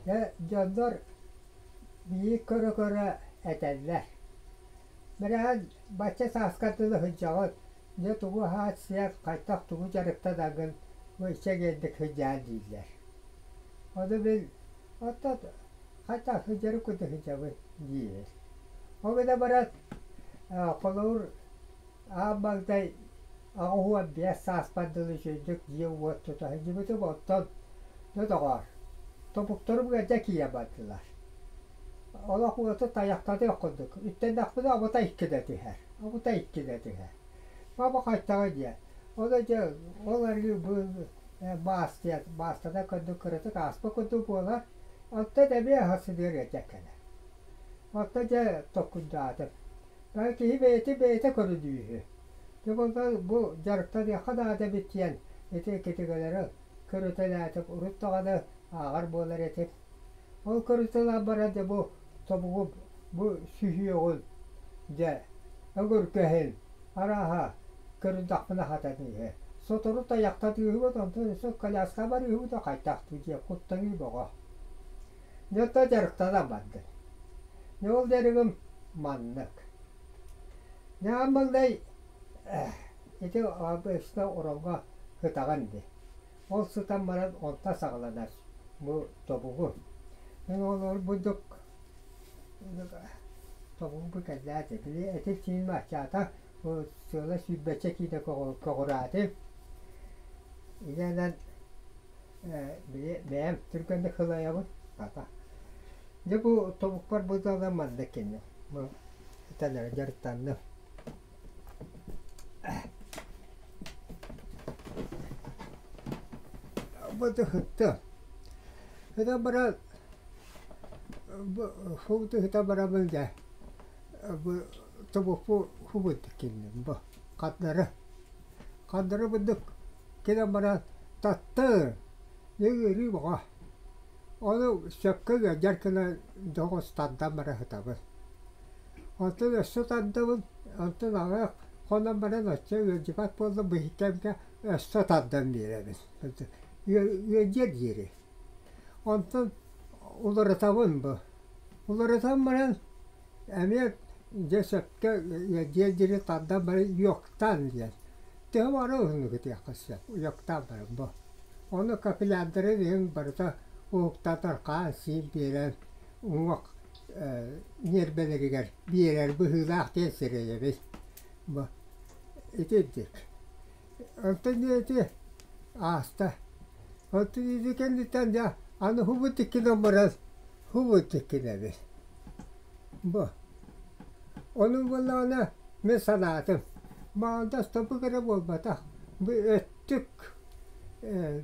Дьэ, дьоннор биир көрө-көрө этэллэр: «Бэрээн, бачча сааскар дылы сылдьаҕыт, дьэ тугу аһаат-сиэт, хайдах тугу дьарыктанаҥҥын бу чэгиэнник сылдьаар» дииллэр. Ону мин «Оттон хайдах сылдьарым курдук сылдьабын» диибин. Ол гынан баран, холобур, Аан маҥнай 85 сааспар дылы үчүгэйдик дьиэ-уот тута сылдьыбытым, оттон дьэ доҕоор, тобуктарым ыалдьа киирэн бардылар. Олох уоту тайахтаныах курдук, үктэннэхпинэ абытай иккитэ түһэр, абытай иккитэ түһэр. Баба хайтаҕа диэн, ол дьэ ол арыы бу маас диэн маастана курдук кыратык ааспыт курдук буолар, оттон эмиэ сасыныар ыалдьан кэлэр. Оттон дьэ токкундаатым. Киһи бэйэтэ бэйэтэ көрүнүүһү. Дьэ буоллар бу дьарыктаныахха наада эбит диэн ити кинигэлэри көрүтэлээтим, урут даҕаны ааҕар буолар этим. Ол көрүтэлээн баран дьэ бу тобугум бу сүһүөҕүн дьэ өҥүргэһин арааһа көрүндэхпинэ хатаныыһы. Сотору тайахтатыыһыбыт, онтон өссө коляска барыыһыбыт да хайдахтыы диэн куттаныы бөҕө. Дьэ оттон дьарыктанан бардым. Дьэ ол дьарыгым маннык. Дьэ аан маҥнай ити обычно ороҥҥо сытаҕын дии. Ол сытан баран онто саҕаланар бу тобугу. Мин ол бурдук тобугу кэллээти. Били этим-сииним аччаата, сыала сүүрбэччэ киилэ көҕүрээтим. Инэнэн били бэйэм түргэнник сылайабын хата. Дьэ бу тобукпар быдалан маннык кэннэ бу этэн эрэ дьарыктанным. Бу ыһыттым. Ыһытан баран бу ыһыта барабын дьэ бу тобукпу хубут кэллим бу хардары хардары бурдук кэлэн баран таттым дьэ ыарыы бөҕө. Ону сөпкө ыалдьар гына дьоҕус тардан бара сытабын. Онтон өссө тардабын, онтон аҕыйах хонон баран оччо ыалдьыбат буоллум быһыытамка өссө тардан биэрэбин. Ыалдьыар диэри. Онтон уларытабын бу. Уларытан баран эмиэ дьэ сөпкө ыалдьыар диэри тардан баран йоктаан диэн. Төһө баҕарар уһуннук ытыахха сөп, йоктаан баран бу. Ону капиллярдары иһин барыта уһуктатар хаан-сиин биэрэн уҥуох ньиэрбэлэригэр биэрэр быһыылаах диэн сэрэйэбит. Бу итирдик. Онтон ити ааста. Онтон ити кэнниттэн дьэ аны хубут иккинэн баран хубут иккинэбит. Бу. Ону буоллаҕына мин санаатым, маҕанда стопык эрэ буолбатах, бу өттүк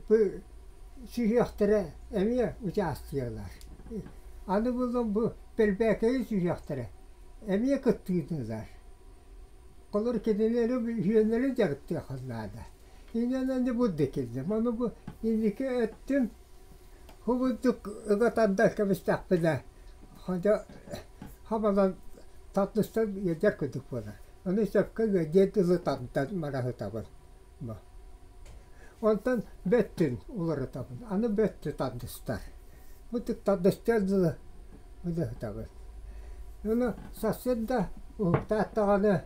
бу сүһүөхтэрэ эмиэ учаастыйалар. Аны буллум бу Бэрбээкэйи сүһүөхтэрэ эмиэ кыттыынылар. Холор кинилэри үһүөннэрин дьарыктыахха наада. Инньэ бу киллим. Ону бу инники өттүм хубурдук ыга тардан кэбистэхпинэ хотя хабалан тардыстан ыалдьар курдук буолар. Ону сөпкө ыалдьыар дылы тардан мараһытабын. Онтон бөттүн уларытабын, аны бөттү тардыстар. Бу тардыстыар дылы ыдыһытабын. Ону сарсыарда уһуктаат даҕаны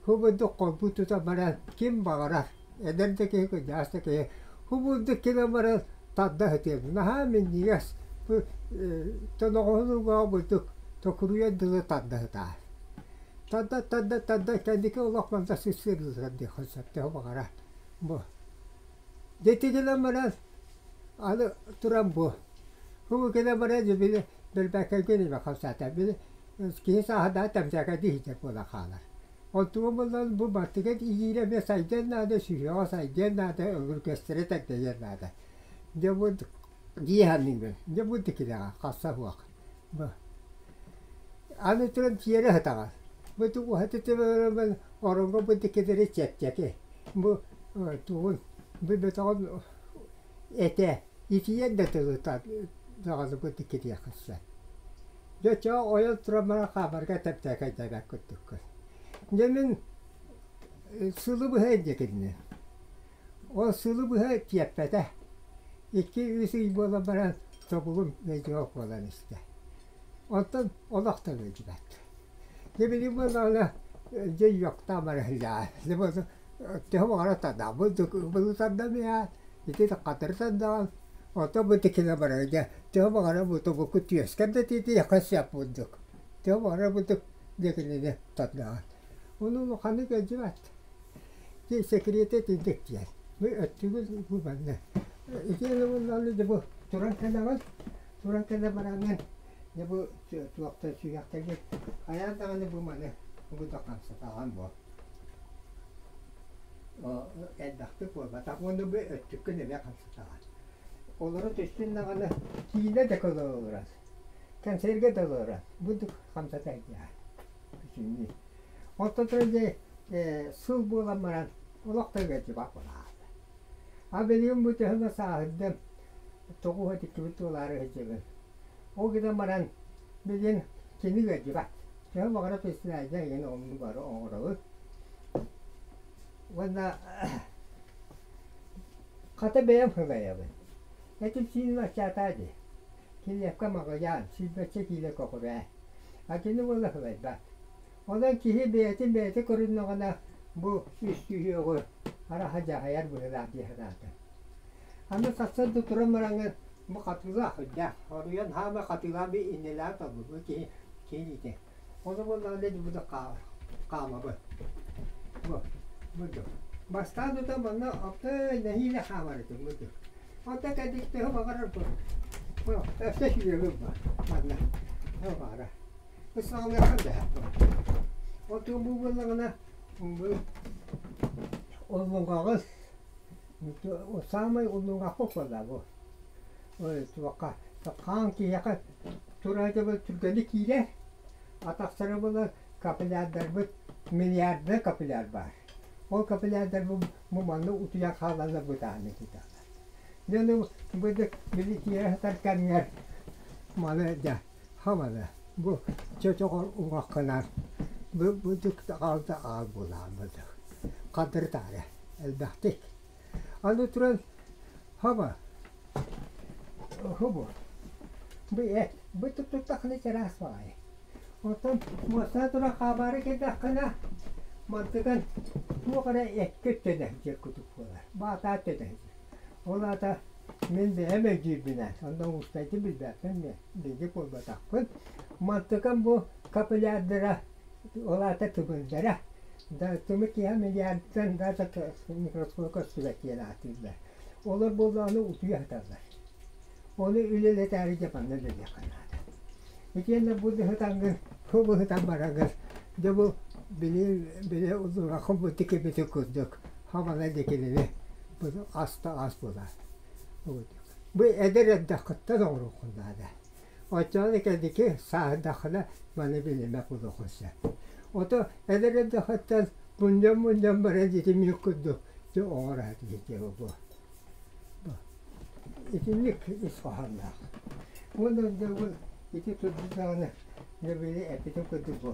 хубурдук холбуу тута баран ким баҕарар, эдэр да киһи, кырдьаҕас да киһи хубурдук кэлэн баран тарда сытыам. Наһаа минньигэс бу тоноҕоһун уҥуоҕа бурдук токуруйар дылы тарда сытаар. Тарда, тарда, тарда кэнники олох манна сыссыарыыллар диэххэ сөп төһө баҕарар бу. Дьэ гынан баран аны туран бу бу кэлэн баран дьэ били бэрбээкэйгэ диэри хамсаата били киһи сааһырдаҕа тэмтээкэйдии сылдьар буолан хаалар. Онтугун буллан бу бартыгар иһиирэ эмиэ сайдыан наада, сүһүөҕэ сайдыан наада, өҥүргэстэрэ тэлгэйиэн наада. Дьэ бу дии саныыбын. Дьэ бу тикилэҕэ хасса суох. Бу Аны туран тиэрэ сытаҕын. Бу уһаты төбөлөрүмэн ороҥҥо бу дикилэри чэпчэки. Бу тугун бу бөтөҕүн этэ итийэн да тылы даҕаны бу диккитиэххэ сөп. Дьэ оччоҕо ойон туран баран хаамарга тэптээкэйдээбэт курдуккун. Дьэ мин сылы быһа илдьэ кэллим. Ол сылы быһа тиэппэтэ. Икки-үс ый буолан баран. тобугум ыалдьыбат буолан истэ. Онтон олох да ыалдьыбат. Дьэ билигин буоллаҕына дьэ йоктаан бара сылдьаҕын. Төһө баҕарар тардаабыт былы тардамыйаат, ити хатыры тардаҕын, оттон бу тикинэ барар дьэ төһө баҕарар бу тобукку түөскэр да тиийиэххэ сөп курдук. Төһө баҕарар курдук диэкинини тардаҕын. Ону улаханнык ыалдьыбат. Ити секретэ итинник диэн. Бу өттүгүн бу манна. Итиэннэ буоллаҕына дьэ бу туран кэлэҕин, туран кэлэ бараҥҥын дьэ бу туохтан сүһүөхтэргин хайаан даҕаны бу маны бу да хамсатаҕын буол. Элбэхтик буолбатах уонна бу өттүккүн эмиэ хамсатаҕын. Олоро түстүн даҕаны киинэ да көрө олорон, кэнсиэргэ да олорон бурдук хамсата илдьэҕин. Бүтүннүү. Оттон туран дьэ сыл буолан баран олох да ыалдьыбат буолаата. А билигин бу төһө да сааһырдым, тоҕуһа тиккибит туолаары сылдьабын. Ол гынан баран билигин кини ыалдьыбат. Төһө баҕарар председатель эйигин оннук бары оҥоробут. Уонна хата бэйэм сылайабын. Этим-сииним аччаатаа дии. Килиэпкэ маҕыйаан, сүүрбэччэ киилэ көҕүрээ. А кини буола сылайбат. Онон киһи бэйэтин бэйэтэ көрүннэҕинэ бу үс сүһүөҕү араха дьаһайар быһыылаах дии санаатым. Аны сарсыарда туран бараҥҥын бу хатыылаах үрдээх, оруйан хаама хатыылаах би иннилээх талбыт бу киһи киһи илиитэ. Ону буоллаҕына бу да хаамабын. Бу бу Бастаан тута манна оптой нэһиилэ хаамар этим бу Онтон кэлбит төһө баҕарар бу. Өссө сүрүөбүн бар манна. Баара. Ысаалыахха дэһэ. Оту бу буоллаҕына бу уллуҥаҕыс саамай уллуҥахпыт буолла бу. Туохха хаан киһиэхэ тураачабы түргэнник киирэр. Атахтара буолар капиллярдарбыт миллиардная капилляр баар. Ол капиллярдар бу манна утуйан хааланнар бытааннык ыталлар. Дьэ ону быдык били киирэ сытар кэмҥэр маны дьэ хамана бу чөчөҕөр уҥаххынан бу быдык аалда аал буолаан быдык хадырытаары элбэхтик. Аны туран хаба хобу бу эт бу туттаххына чараас баҕайы. Оттон муостаҕа туран хаабаары кэллэххинэ мантыган туох эрэ эккэ өттөнө сылдьар курдук буолар, баатаа өттөнө сылдьар. Ол аата мин бэйэм өйдүүрбүнэн, онно уустайдын билбэппин мен, биһиги буолбатахпын. Мантыкам бу капиллярдара, ол аата тымырдара, да тымыр киһи миллиардтан даже микроскопка көстүбэт диэн ааттыыллар. Олор буоллаҕына утуйа сыталлар. Ону үлэлэтээри дьэ манна үлэлиэххэ наада. Итиэннэ бу быһытаҥҥын, бу быһытан бараҥҥын, дьэ бу били били улуураххын бу тикибити курдук хабана дикинини бу аста ас буолар. Бу эдэр эрдэххиттэн оҥоруоххун наада. Оччоҕуна кэнники сааһырдаххына маны билимэ буолуоххун сөп. Ото эдэр эрдэххиттэн мунньан-мунньан баран итинник курдук дьэ оҥоро сатыыр бу. Итинник ис хоһоонноох. Уонна дьэ ити турдаҕына дьэ били эппитим курдук бу.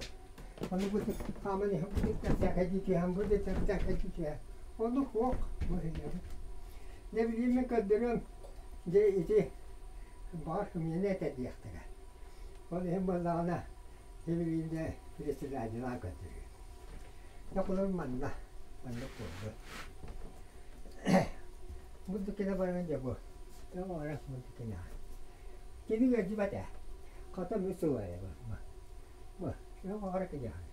Ону бу хааман иһэн бу тэпсээхэйдии түһэн бу тэпсээхэйдии түһэн. Ону суох бу сылдьабыт. Дьэ билигин мин көрдөрүөм дьэ ити баҕар сымыйаны этэ диэхтэрэ. Ол иһин буоллаҕына дьэ билигин дьэ председателлаан көрдөрүөм. Дьэ холобур манна маннык буолбут. Бурдук кэлэ баран дьэ бу. Оҕо бурдук кэлэ. Кини ыалдьыбат ээ. Хата мин сылайабын. Бу оҕо кэлиэхэ.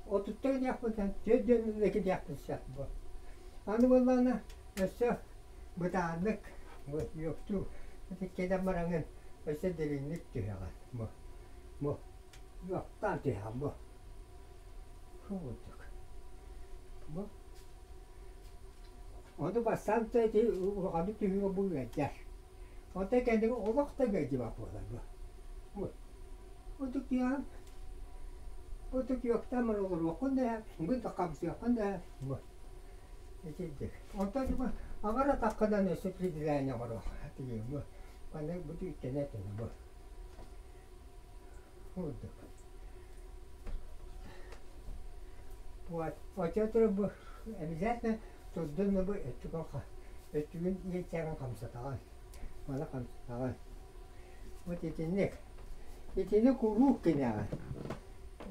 Отутта кэлиэхпин төрдүөн кэлиэхпин сөп бу. Аны буоллаҕына өссө бытааннык бу юктуу ити кэлэн бараҥын өссө дириҥник түһэҕин бу. Бу юктаан түһэҕин бу. Курдук. Бу Ону бастаан да ити улаханнык түһүүгэ бу ыалдьар. Онтон кэнники олох да ыалдьыбат буолар бу. Бу. Ордук түһэҕин, ордук үөктаан баран олоруоххун да, бу да хамсыаххын да бу. Итинник. Онтон бу аҥар атаххынан өссө предвидание оҥоруох бу. Манна бу үктэнэ-үктэнэ бу. Курдук. Вот. Оччотугар бу обязательно турдун бу өттүгүн өттүгүн иэччэҕин хамсатаҕын. Маны хамсатаҕын. Вот итинник. Итини куруук гыныаҕын.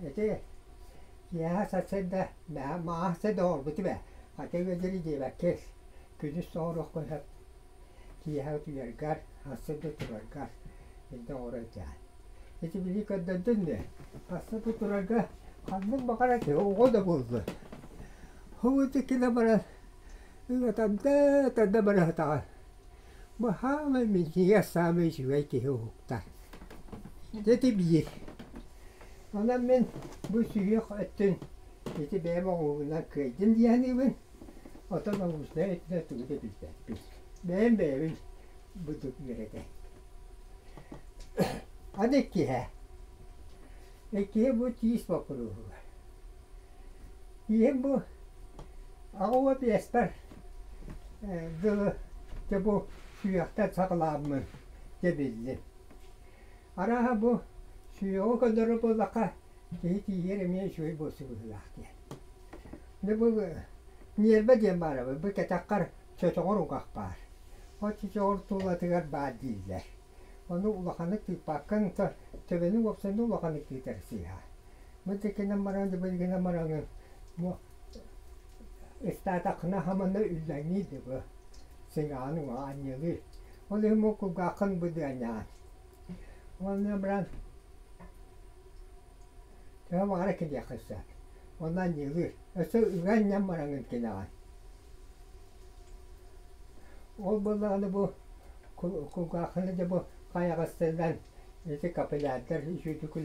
Ити киэһэ сарсыарда мааһа доҕорбутум ээ, хата ыалдьары диэбэккин, күнүс соҕуруоххун сөп, киэһэ утуйаргар, сарсыарда тураргар иннэ оҥоро сылдьаҕын. Ити били көрдөрдүн дуо, сарсыарда турарга ханнык баҕарар киһи оҕо да буоллун, һубу кэлэ баран ыатарда тарда бара сытаҕын. Бу саамай минньигэс, саамай үчүгэй киһи уһуктар. Ити биир. Онон мин бу сүһүөх өттүн ити бэйэм оҥоһугунан кыайдым дии саныыбын. Оттон научнай өттүнэн тугу да билбэппин. Бэйэм бэйэбин бурдук үөрэтэн. Аны иккиһэ. Иккиһэ бу тиис боппуруоһугар. Тииһим бу аҕа биэспэр дылы дьэ бу сүһүөхтэн саҕалааммын дьэ биллим. Арааһа бу сүһүөҕү көннөрөр буоллахха киһи тииһигэр эмиэ үчүгэй буолсу быһыылаах диэн. Дьэ бу ньиэрбэ диэн баар эбит, бу кэтэххэр чочоҕор угах баар. Ол чочоҕор тулатыгар баар дииллэр. Ону улаханнык тыыппаккын, төбөнү уопсайынан улаханнык тыытар сыыһа. Бу дикинэн баран, билигинэн баран бу ыстаатаххына хамана үллэҥниир да бу сыҥааҕын уҥа анньыалыыр. Ол иһин бу кулгааххын бу дыанньаҕын. Уонна баран төһө баҕара кэлиэххин сөп. Онно анньыалыыр. Өссө ыга анньан бараҥҥын кэлэҕин. Ол буоллаҕына бу кулгааххына дьэ бу хайаҕастарынан ити капиллярдар үчүгүйдүк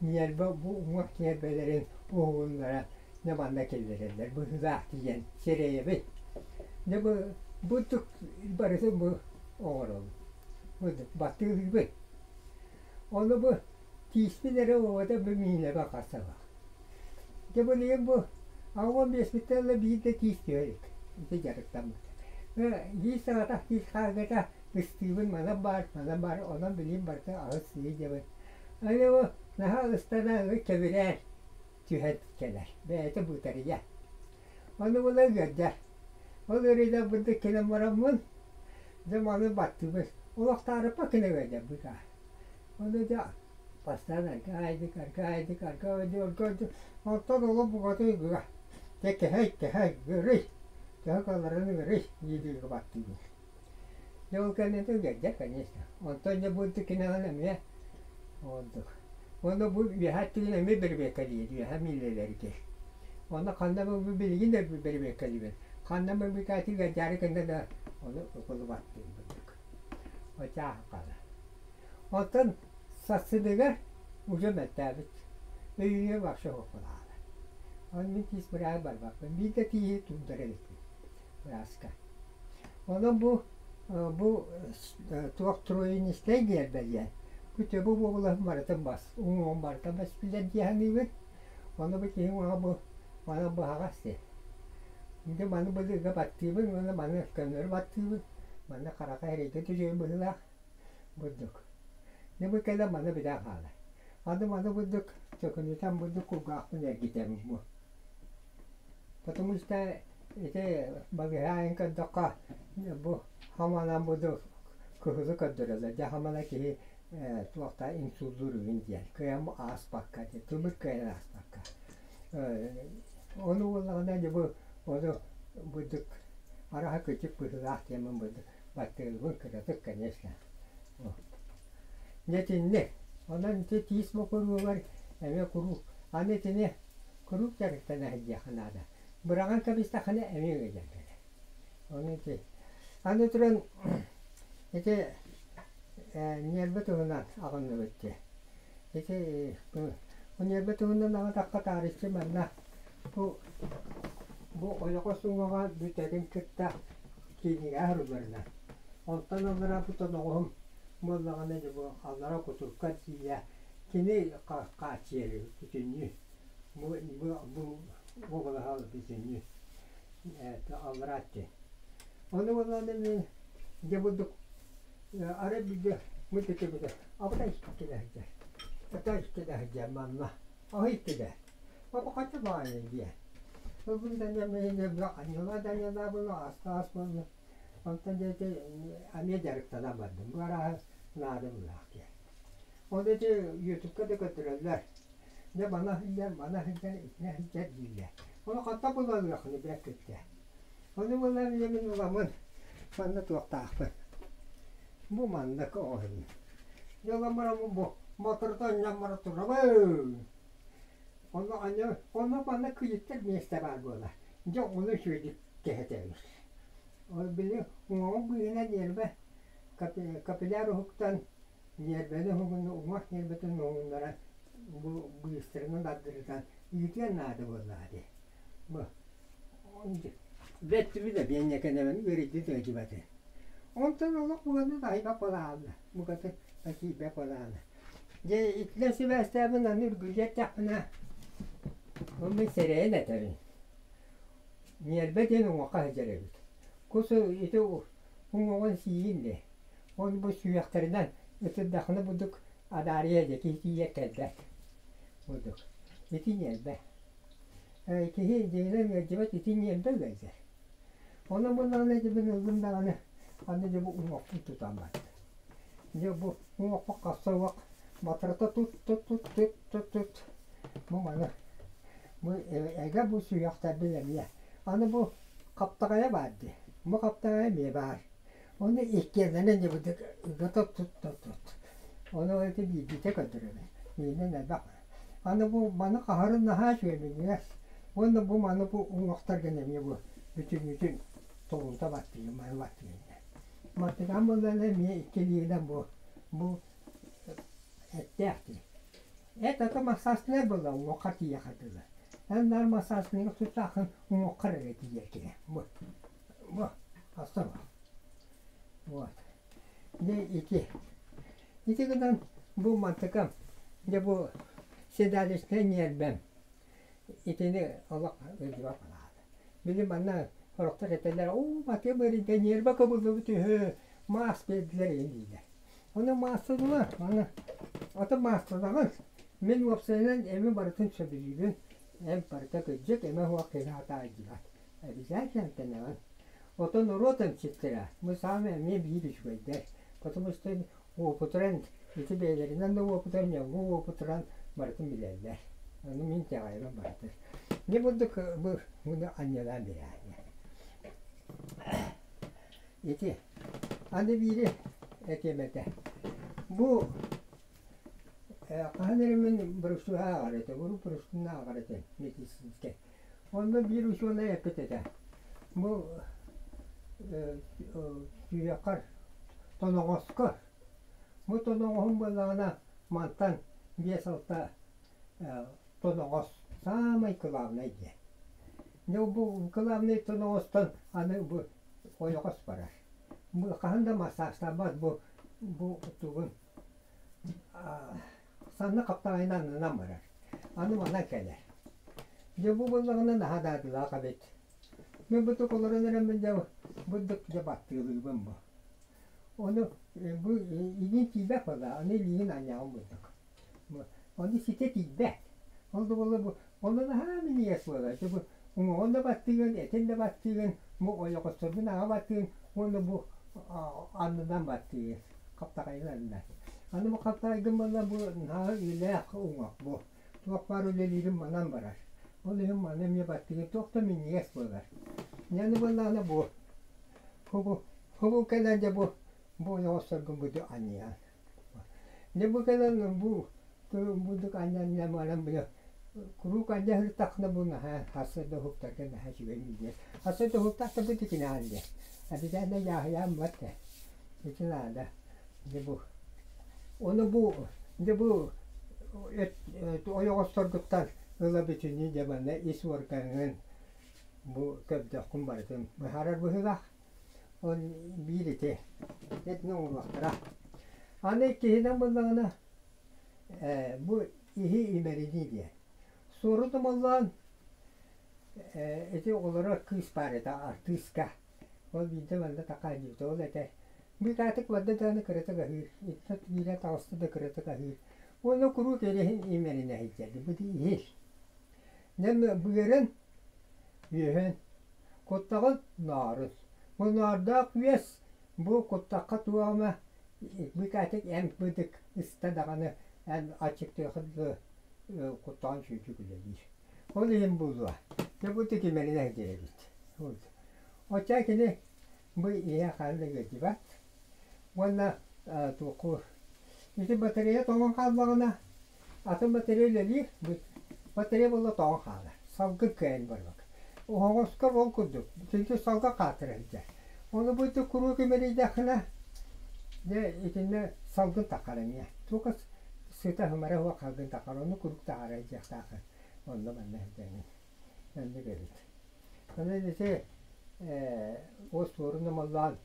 ньиэрбэ бу уҥуох ньиэрбэлэрин уһугуннаран дьэ манна киллэрэллэр быһыылаах тиийэн сэрэйэбит. Дьэ бу бу барытын бу оҥоробут. Бу баттыылыыбыт. Ону бу тииспин эрэ уота бу миинэбэ хасабах. Дьэ билигин бу 85-биттэн ыла биир да тиис түһэ илик. Ити дьарыктаммыт. Биир саҕатах тиис хаалбыта ыстыыбын манан баар, манан баар, онон билигин барыта аҕыс сыый диэбит. Аны бу наһаа ыстана кэбирээн түһэн кэлэр. Бэйэтэ бытарыйа. Ону була ыардар. Ол ыарыйда бурдук кэлэн бараммын, дьэ маны баттыыбын. Олохтооруппа кэлэ ыалдьарбыт аа. Ону дьэ бастаан аргаайдык, аргаайдык, аргаайдык, аргаайдык, онтон олох букатын ыга. Дьэ кэһэй, кэһэй, ыарый, төһө кыалларын ыарый дии-дии баттыыбын. Дьэ ол кэнниттэн ыалдьар, конечно. Онтон дьэ бу кинигэни эмиэ ордук. Уонна бу үөһээ өттүгүн эмиэ бэрэбиэркэлиир, үөһээ миилэлэригэр. Онно ханна бу билигин да бэрэбиэркэлиибин. Ханна бэрэбиэркэлиир ыалдьаары гынна да ону укулубаттыыр курдук. Очааһыкала. Оттон сарсыныгар уже мөлтөөбүт. Өйүнүө вообще суох буолаҕына. Ону мин тиис бырааһы барбаппын. Биир да тииһи туурдара иликпин бырааска. Онон бу бу туох троенистэй ньиэрбэ диэн бу төбө буолан барытын бас уҥуоҕун барыта бас билэр дии саныыбын. Ону бу киһи уҥуоҕа бу манан быһаҕас дии. Дьэ маны былырга баттыыбын уонна маны көннөрү баттыыбын. Манна хараха эрэйгэ түһүөн быһыылаах бурдук. Дьэ бу кэлэн маны билэн хаалар. Аны маны бурдук төкүнүтэн бурдук кулгаахпын эргитэбин бу. Потому что ити балыһаайын көрдөххө бу хаманан бурдук кыһылы көрдөрөллөр. Дьэ хамана киһи туохта инсуллуур үһүн диэн кыайан ааспакка тымыр кыайан ааспакка. Ону буоллаҕына дьэ бу ону бурдук араһа кычык быһыылаах диэммин бурдук баттыылбын кыратык конечно. Дьэ итинник. Онон ити тиис бокуруогар эмиэ куруук аны итини куруук дьарыктана сылдьыахха наада. Быраҕан кэбистэххинэ эмиэ ыалдьар кэлэр. Ону ити аны туран ити ньиэрбэ туһунан аҕынныбыт дии. Ити бу ньиэрбэ туһунан аҕатахха таарыччы манна бу бу ойоҕос уҥуоҕа бүтэрин кытта киинигэ аһарылларынан. Онтон аллараа бу тоноҕоһум буоллаҕына дьэ бу аллара кутурка тиийэ кини хааччыйар бүтүннүү бу бу бу уобалаһа бүтүннүү аллараа өттүн. Ону буоллаҕына мин дьэ бурдук арай биирдэ мытытыбыта абытай кэлэ сылдьар атай кэлэ сылдьар манна аһый кэлэ Хаччы баҕайы диэн. Ылбын анньыла да анньылаабын аас буолла. Онтон дьэ ити эмиэ дьарыктанан бардым. Бу арааһы наада быһыылаах диэн. Ол ити Ютубка да көрдөрөллөр. Дьэ мана сылдьар, мана сылдьар, итинэ сылдьар дииллэр. Ону хантан булалыаххыный бэрт кытта. Ону булан дьэ мин ыламмын манна туохтаахпын. Бу маннык оҕоһун. Дьэ ылан бараммын бу моторута анньан бара турабын. Онно анньан онно манна кыйыттар миэстэ баар буолар. Дьэ ону үчүгэйдик кэһэтэбин. Ол били уҥуоҕун быыһынан ньиэрбэ капилляр уһуктан ньиэрбэни уһугунна уҥуох ньиэрбэтин уһугуннаран бу быыстарынан ардырытан ыытыан наада буоллаҕа дии. Бу бэттибит да биэнньэкэнэбин ыарыйдын ыалдьыбатын. Онтон олох буолан таһыйбат буолаалла, букатын киирбэт буолаалла. Дьэ итинэн сибээстээбин аны үргүлдьү эттэхпинэ, ол мин сэрэйэн этэбин. Ньиэрбэ диэн уҥуохха сылдьар эбит. Кус ити уҥуоҕун сиигин дии. Ол бу сүһүөхтэринэн ытырдахына бурдук адаарыйа диэки тиийэр кэлбэт бурдук. Ити ньиэрбэ. Киһи дьиҥинэн ыалдьыбат ити ньиэрбэ ыалдьар. Онон буоллаҕына ити мин ыллым даҕаны аны дьэ бу уҥуохпун тутан барда. Дьэ бу уҥуохпун хасса уох батарыта тут тут тут тут тут тут бу маны бу эгэ бу сүһүөхтэрбин эмиэ. Аны бу хаптаҕайа баар дии. Бу хаптаҕайа эмиэ баар. Ону иккиэннэрин дьыбыдык ыга тут. Ону ити биирдиитэ көрдөрөбүн. Миинин элбэх. Аны бу маны хаһарын наһаа үчүгэй минньигэс. Уонна бу маны бу уҥуохтаргын эмиэ бу бүтүннүүтүн толута баттыйын, маны баттыйын. Мартыгаан буоллаҕына эмиэ иккилиинэн бу бу эттээх дии. Эт ата массаастанар буолла уҥуоххар тиийиэхэ дылы. Эн наар массаастаныга тутааххын уҥуоххар эрэ тиийэр киһи. Бу бу Астама. Вот. Дьэ ити. Ити гынан бу мантыкам, дьэ бу седалищнай ньиэрбэм итини олох ыалдьыбат балаата. Били манна сорохтор этэллэр, оо, Матыам ыарыйда, ньиэрбэ кыбыллыбыт үһү, маас биэрдилэр игин дииллэр. Ону маастадылар, аны аты маастадаҕын. Мин уопсайынан эми барытын сөбүлүүбүн. Эмп барыта кырдьык, эмэ суох киһи сатаайдыбат. Обязательно эмтэнэҕин. Оттон норуот эмчиттэрэ мы саамай эмиэ биир үчүгэйдэр. Потому что уопутуран ити бэйэлэринэн да уопутуран, дьоҥҥо уопутуран барытын билэллэр. Ону мин итэҕэйэбин барытын. Дьэ бурдук бу муну анньалаан биэрээҥҥэ. Ити аны биири этиэм этэ. Бу хаһан эрэ мин брошюра ааҕар этим, урут брошюраны ааҕар этим медицинскэй. Онно биир учуонай эппит этэ: бу сүһүөххэр тоноҕоско, бу тоноҕоһум буоллаҕына мантан биэс-алта тоноҕос саамай кылаабынай диэн. Дьэ бу кылаабынай тоноҕостон аны бу ойоҕос барар. Бу хаһан да массажтаабат бу бу тугун санна хаптаҕайын аннынан барар. Аны манан кэлэр. Дьэ бу буоллаҕына наһаа даадылаах эбит. Мин бутук олорон эрэммин дьэ бурдук дьэ баттыылыыбын бу. Ону бу илиим тиийбэт буолла, аны илиигин анньаҕын бурдук. Ону ситэ тиийбэт. Ол да буоллар бу онно наһаа минньигэс буолар. Дьэ бу уҥуоҕун да баттыыгын, этин да баттыыгын, бу ойоҕосторгун аҕа баттыыгын уонна бу аннынан баттыыгын, хаптаҕайын аннынан. Аны бу хаптаҕайгын буолла бу наһаа үлэлээх уҥуох бу. Туох баар үлэлиирим манан барар. Ол иһин маны эмиэ баттыгын туох да минньигэс буолар. Дьэ аны буоллаҕына бу бу бу кэлэн дьэ бу бу ойоҕосторгун бу анньыһан Дьэ бу кэлэн бу бурдук анньан баран били куруук анньа сырыттаххына бу наһаа сарсыарда уһуктарга наһаа үчүгэй минньигэс. Сарсыарда уһуктаах да бу итинэҕин диэн. Обязательно дьааһыйаан бар да. Ити наада. Дьэ бу. Ону бу дьэ бу ойоҕосторгуттан ыла бүтүннүү дьэ манна ис уоргаҥҥын бу көрдөххүн барытын быһаарар быһыылаах. Ол биир ити итини оҥоруохтара. Аны иккиһинэн буоллаҕына ээ бу иһи имэринии диэн. Суору тумуллаан ээ ити олорор кыыс баар этэ артыыска. Ол биирдэ манна такаанньыбыта ол этэ быыкаатык барда даҕаны кыратык аһыыр, итиннэ киирэн таҕыста да кыратык аһыыр. Уонна куруук эриһин имэринэ сылдьар бу иһир. Дьэ быарын үөһүн Куттаҕын ноорун. Бу ноордоох үөс бу куттахха туох эмэ Быкаатык эн быдык ыста даҕаны эн аччыктыаххын дылы куттаҕын сүүтүк үлэлиир. Ол иһин буолуо, дьэ бу тикимэринэ сылдьар эбит. Оччо кини бу иһэ хаһан да ыалдьыбат уонна туоххуур ити батарея тоҥон хааллаҕына атын батарея үлэлиир, батарея буолла тоҥон хаалар, салгын кыайан барбат. Оһоҕоско ол курдук, бүтүннүү салгын хаатыра сылдьар. Ону бу куруук имэрийдэххинэ, дьэ итиннэ салгын таххар эмиэ. Туох сыта-сымара суох салгын таххар, ону куруук таһаара сылдьыахтааххын. Онно манна сылдьаҥҥын. Оннук эбит. Онон ити уос суорун омоллоон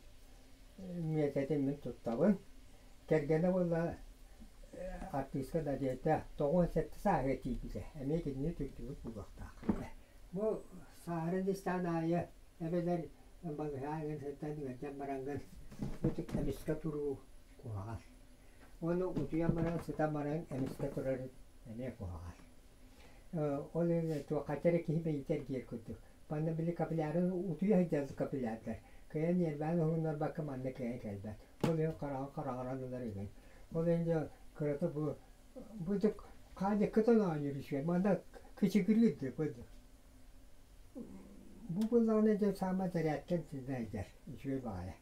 миэтэтин мин туттабын. Кэргэнэ буолла артыыска Надежда 97 сааһыгар тиийбитэ. Эмиэ кинини түктүбүт буолуохтаах. Бу сааһыран истэҕин аайы эбэлэр балыһа ыҥын сылдьан ыалдьан бараҥҥын бу эмискэ туруу куһаҕан. Уонна утуйан баран сытан баран эмискэ турар эмиэ куһаҕан. Ол иһин туоххаччы эрэ киһи бэйэтэ эргийэр курдук. Манна били капиллярын утуйа сылдьар капиллярдар. Кыайан ньиэрбэҕин уһугуннарбакка манна кыайан кэлбэт. Ол иһин хараҕын хараҥаран ылар игин. Ол иһин дьэ кырата бу бу хаадьыккытын оонньуур үчүгэй. Манна кычыгырыыр да бу. Бу буоллаҕына дьэ саамай зарядкан сылдьар үчүгэй баҕайы.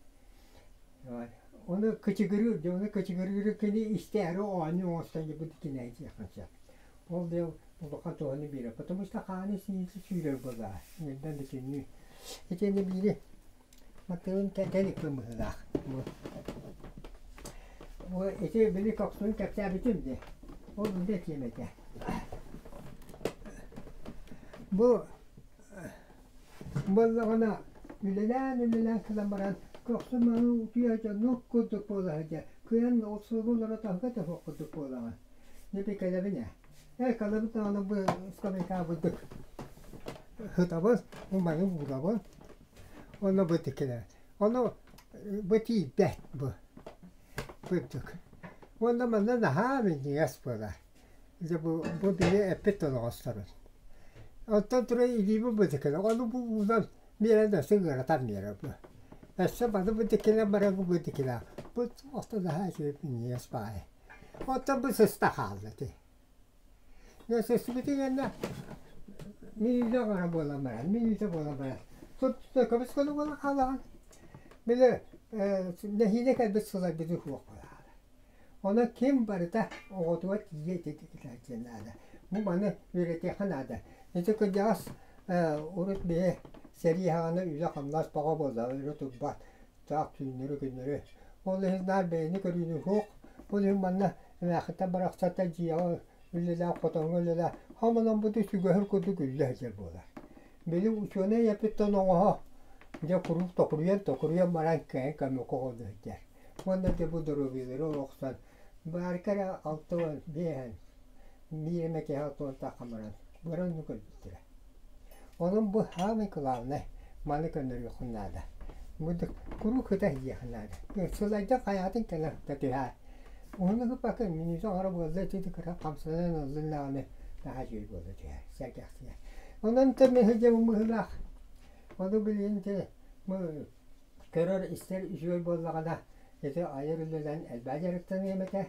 Ону кычыгырыыр дьэ ону кычыгырыыры кини истээри оонньуу оҥостон дьэ бу кинээдьиэххин сөп. Ол дьэ улахан туһаны биэрэр, потому что хааны синиитэ сүүрэр буоллаҕа, ньирбэн бүтүннүү. Итиэннэ биири матыыбын кэтэн иккин быһыылаах. Бу ити били көхсүн кэпсээбитим дии. Ол үлэ тиэмэтэ. Бу буоллаҕына үлэлээн-үлэлээн кэлэн баран көхсүм аны утуйа дьоннук курдук буола сылдьар. Кыайан охсууга олоро таһга да суох курдук буолаҕын. Дьэ кэлэбин ээ. Ээ кэлэбин даҕаны бу ыскамыйкаабытык сытабын, умайын уурабын. Онно бу тиккилэр. Ону бу тиийбэт бу. Кырдьык. Уонна манна наһаа минньигэс буолар. Дьэ бу, бу били эппит тоноҕосторун. Оттон туран илиибин бытыкына, ону бу уунан биэрэн өссө ыаратан биэрэр бу. Өссө бары бытыкына бары бу бытыкына. Бу охто наһаа үчүгэй минньигэс баҕайы. Оттон бу сыста хаалла ити. Дьэ сыстыбытын кэннэ мүнүүтэ аҥара буолан баран, мүнүүтэ буолан баран тут көмүс гына буолан хаалаҕын. Били нэһиилэ кэлбит сылайбыты суох буолаҕын. Онон ким барыта оҕотугар тиийэ ити наада. Бу маны үөрэтиэххэ наада. Ити кырдьаҕас урут биһи сэрии саҕана үлэ-хамнас бөҕө буолла, өрө турбат, таах түүннэри-күннэри. Ол иһин наар бэйэни көрүүнү суох. Ол иһин манна эмээххиттэн барахсаттан дьиэҕэ үлэлээх, хотоҥҥо үлэлээх, хаманан бу сүгэһэр курдук үллэ сылдьар буолар. Били учуонай эппиттэн оҥоһо дьэ куруук токуруйан токуруйан баран кыайан көмөкө оҕолуу сылдьар. Уонна дьэ бу доруобуйалары олохсон баарка эрэ 65 биир эмэ киһи 60 таххан баран баран көрбүттэрэ. Онон бу саамай кылаабынай маны көннөрүөххүн наада. Бу куруук сыта сылдьыаххын наада. Сылайда хайаатын кэлэн сыта түһээр. Уһун ыһыппакка мүнүүтэ аҥара буолла ити кыра хамсанан ыллын даҕаны наһаа үчүгэй буола түһэр, сэргэхсийэр. Онон мин сылдьабын быһыылаах. Ону билигин ити көрөр-истэр үчүгэй буоллаҕына ити айар үлэлээн элбэх дьарыктаныам этэ.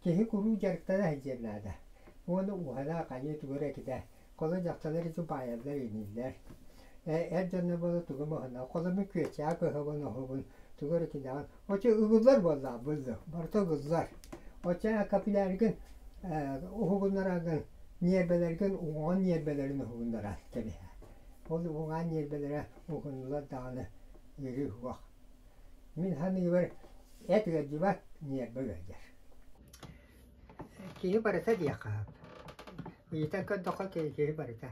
Киһи куруук дьарыктана сылдьыан наада. Уонна уһана хайыы тугу эрэ этитэ. Холо дьахталлар ити баайаллар иҥииллэр. Эр дьонно буола тугу моһуна. Холо мин күөчээх ыһабын оһобун тугу эрэ кинэҕин. Оччо ыгыллар буоллаҕа быыллар. Барыта ыгыллар. Оччо капилляргын уһугуннарагын ньиэрбэлэргин уҥуоҕун ньиэрбэлэрин уһугуннаран кэбиһэ. Ол уҥаан ньиэрбэлэрэ уһугуннулар даҕаны ыарыы суох. Мин саныыбар эт ыалдьыбат, ньиэрбэ ыалдьар. Киһи барыта диэххэ сөп. Ыйытан көрдөххө киһи барыта.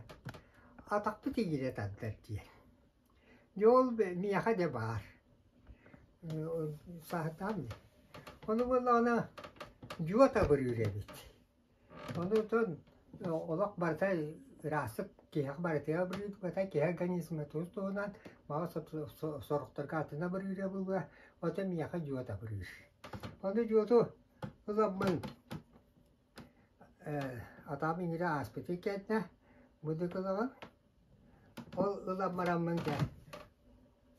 Атахпыт иҥиирэ тардар диэн. Дьэ ол миэхэ дьэ баар. Саатаан дии. Ону буоллаҕына дьуот абырыыр эбит. Онутун олох барыта ыраастык киһиэхэ барытыгар абырыыр киһи организма тус туһунан маҕа сорохторго атын абырыыра буолуо, оттон миэхэ дьуот абырыыр. Ону дьуоту ыламмын атаҕым иҥиирэ ааспытын кэннэ быдык ылаҕын, ол ылан бараммын дьэ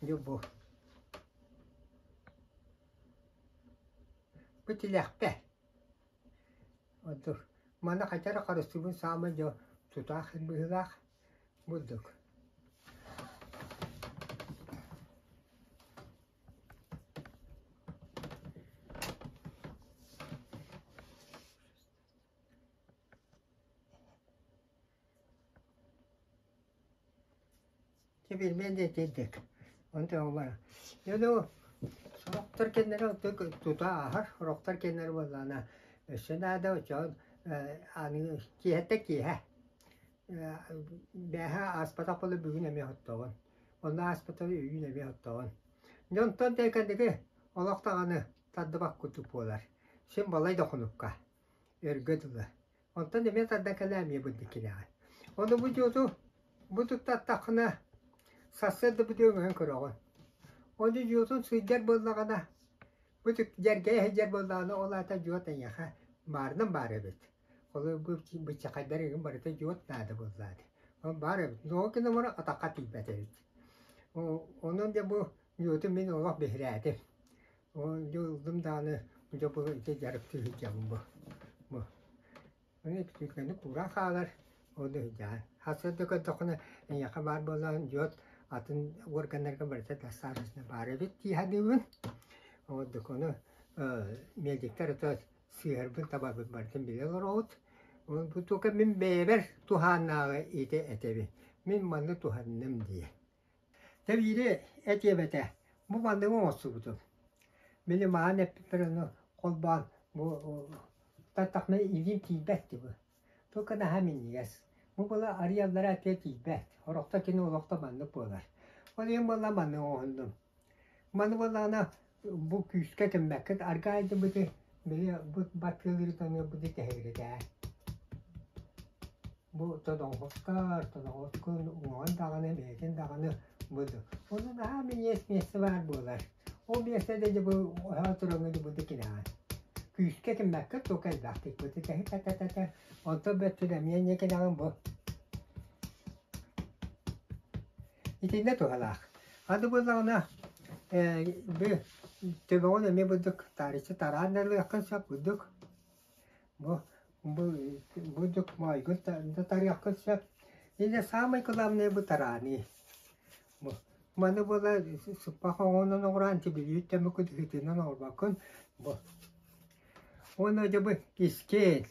дьэ бу. Бу тилэхпэр. Ордук маны хайдах эрэ харыстыыбын саамай дьэ тутаах быһыылаах бурдук. Дьэ билбэт да итирдик. Онтон бара. Дьэ ну сорохтор кэннэрэ тута ааһар, сорохтор кэннэрэ буоллаҕына өссө наада оччоон аны киэһэттэн киэһэ бээһэ ааспатах буола бүгүн эмиэ оттоҕун. Онно ааспатах үүн эмиэ оттоҕун. Дьэ онтон дьэ кэнники олох даҕаны тардыбат курдук буолар. Син балай да хонукка өргө дылы. Онтон эмиэ тардан кэлээ эмиэ бырдыккинэҕин. Ону бу дьуоту бу туттаттаххына сарсыарда бу өҥөһөн көрөҕүн. Ону дьуотун сылдьар буоллаҕына бу дьэргэйэ сылдьар буоллаҕына ол аата дьуот эйиэхэ баарынан баар эбит. Холобур бу быччахайдар игин барыта дьуот наада буоллаҕа. Ол баар эбит. Тоҕо гынан баран атахха тиийбэт эбит. Онон дьэ бу дьуоту мин олох биһирээтим. Дьэ ыллым даҕаны дьэ бу ити дьарыктыы сылдьабын бу. Бу. Ону түргэнник кууран хаалар, ол сылдьаҕын. Сарсыарда көрдөххүнэ эйиэхэ баар буоллаҕын дьиот атын органнарга барыта достаточно баар эбит дии саныыбын. Ордук ону медиктэр это сыыһарбын табарбын барытын билэ олороҕут. Бу только мин бэйэбэр туһааннааҕы ити этэбин. Мин манны туһанным диye. Тэбиири этиэм этэ, бу манныгы оҥорсубутум. Били маһан эппиппэр ону холбоон бу таттахпына илиим тиийбэт дии бу. Только наһаа минньигэс. Бу была арыйаллара этиэ тиийбэт. Орохто кини олохто маннык буолар. Ол иһин буолла маннык оҥоһуннум. Маны буоллаҕына бу күүскэ киммэккит аргаайдыбыты били бу баттыалыырытаны бу тэһигиритээ. Бу тодоҥхоттор, тодоҥхоткун уҥуоҕун даҕаны, бэйэтин даҕаны буду. Ону наһаа минньиэс миэстэ баар буолар. Ол миэстэ дьэ бу оһоо тураҥҥы бу кинэҕин. Күүскэ киммэккит тука элбэхтик бу тэһи та-та-та-та. Онтон бөттүн эмиэ эмиэ кинэҕин бу. Итиннэ туһалаах. Аны буоллаҕына бу төбөҕүн эмиэ бурдук таарыччы тараан да ылыаххын сөп бурдук. Бу бу бурдук моойгун да тарыаххын сөп. Или самый главное бу тарааныы. Бу маны буола сыппах оҥонон оҥороон тибилиит төмөкүт ыһытынан оҥорбоккун бу. Уонна дьэ бу искин,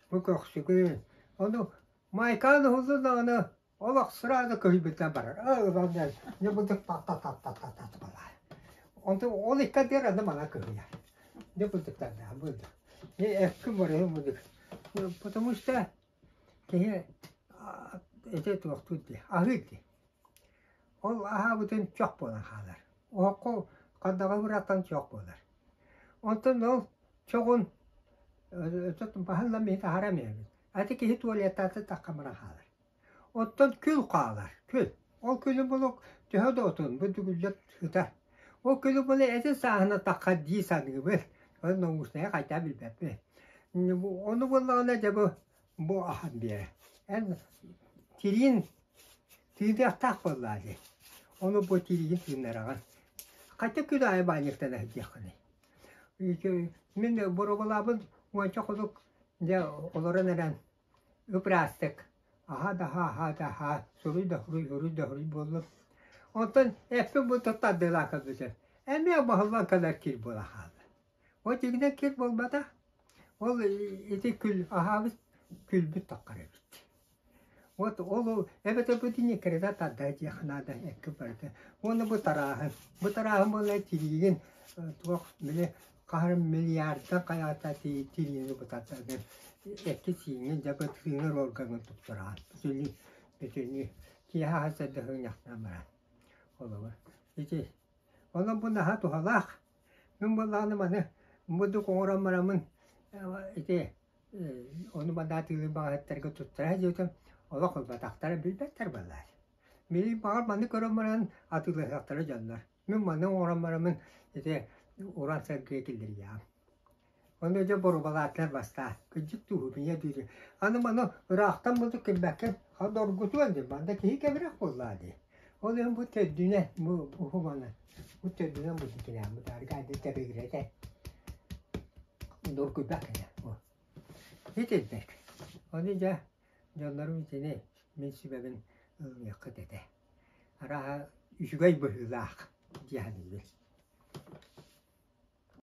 бу көхсүгүн. Ону майкаан уһуллун даҕаны Олох сразу көһүйбүтүнэн барар. Не бурдук та-та-та-та-та-та балай. Онтон ол иккэрдигэр аны мана көһүйэр. Не бурдуктардаах бурдук. Не эккин барыһын бурдук. Потому что киһи ити туохтуур дии, аһыыр дии. Ол аһаабытын чох буолан хаалар. Оһоххо хардаҕа бырахтан чох буолар. Онтон ол чоҕун баһыллан миһи таһара эмиэбит. Ати киһи туалеттаата тахха баран хаалар. Оттон күл хаалар, күл. Ол күлү булук төһө да отун, бу дүгүллэ сытар. Ол күлү була этин сааһына таххар дии саныыбын. Ол научнайы хайдах билбэппин. Ону буоллаҕына дьэ бу бу ахан биэрэр. Эн тириин тыыныахтаах буоллаа дии. Ону бу тириигин тыыннараҕын. Хачча күн аайы баанньыктана сылдьыаххыный. Мин боруобалаабын уонча хонук дьэ олорон эрэн Ыпыраастык аһаа да аһаа, аһаа да аһаа, суруй да суруй, суруй да суруй буоллун. Онтон эппин бу тардыалаан көрбүтүм, эмиэ баһыллан кэлэр кир буола хаалла. Ол дьиҥинэн кир буолбатах, ол ити күл аһаабыт күлбүт таххар эбит. Вот ол эбэтэр бу итинник тарда диэх наада экки барыта. Уонна бу тарааһын. Бу тарааһын буолла тириигин туох били хаһар миллиардтан хайаата тириини бутатаргын экки-сииҥҥин дьэ тыынар органын туттараҕын бүтүннүү бүтүннүү киэһэ сарсыарда сыгынньахтаан баран холобур ити онон бу наһаа туһалаах мин буоллаҕына маны бурдук оҥорон бараммын ити ону мандаатыылыыр баҕаһыттарга туттара сылдьыбытым олох ылбатахтара билбэттэр буоллаҕа Билигин баҕар маны көрөн баран атыылаһыахтара дьоннор Мин маны оҥорон бараммын ити уран сэргэ киллэриэҕим. Ону дьэ боруобалаатылар бастаан. Кырдьык дуу, ийэ дуу. Аны маны ыраахтан булдук кэлбэккэ доргутуон дии. Манна киһи кэбирэх буоллаа дии. Ол иһин бу төрдүнэн, бу уһуманы, бу төрдүнэн бу тикинээн, бу таарга тэбигирэтэ. Доргуйбат этэ. Итинник. Ону дьэ дьоннорум итини мин сүбэбин ылыныаххыт этэ. Арааһа үчүгэй быһыылаах дии саныыбын.